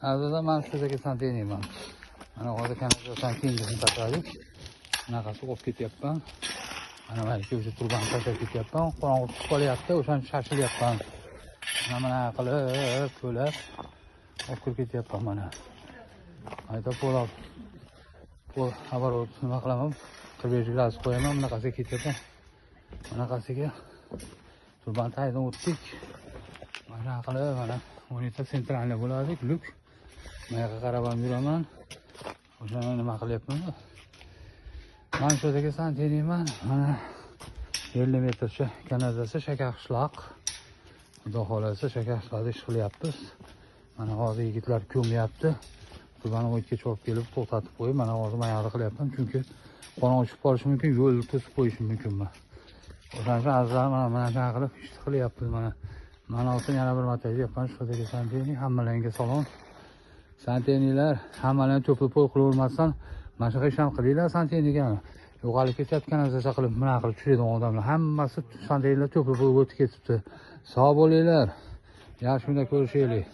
Azizlar, man shu yerga santexnikman. Mana hozir kanalizatsiyadan keyingisini tashladik. Bunaqasi olib ketyapman. Mana yerga o'sha trubani tashlab ketyapman. Qorong'i tushib qolyapti, o'shaning uchun shoshilyapman. Mana qilib, to'lab olib kirib ketyapman mana. Qayta pol оборот nima qilaman? 45 gradus qo'yaman, bunaqasiga ketyapman. Bunaqasiga trubani tagidan o'tdik. Mana qilib, mana monitor центральный bo'ladi, lyuk. Bu yoqqa qarab ham yuraman. O'shani nima qilyapman? Mana shu yerdagi santexnikman. Mana 50 metrcha kanalizatsiya Shakarqishloq. Xudo xohlasa Shakarqishloqda ish qilyapmiz. Mana hozir yigitlar ko'myapti. Trubani o'tga olib kelib to'xtatib qo'yib, mana hozir mana yoqda qilyapman, chunki qorong'i tushib qolishi mumkin, yo'lni to'sib qo'yishim mumkin. O'shaning uchun, azizlar, mana shunaqa qilib ish qilyapmiz mana. Mana oltin yana bir marta aytyapman, shu yerdagi santexnik, hammalaringga salom. Santexniklar, hammalaring to'pli pol qilavermasdan mana shunaqa ish ham qilinglar santexnikani. Yo'qolib ketyapti kanalizatsiya qilib, bunaqa qilib tushadigan odamlar. Hammasi santexniklar to'pli polga o'tib ketibdi. Sog' bo'linglar. Yaxshi kunda ko'rishaylik.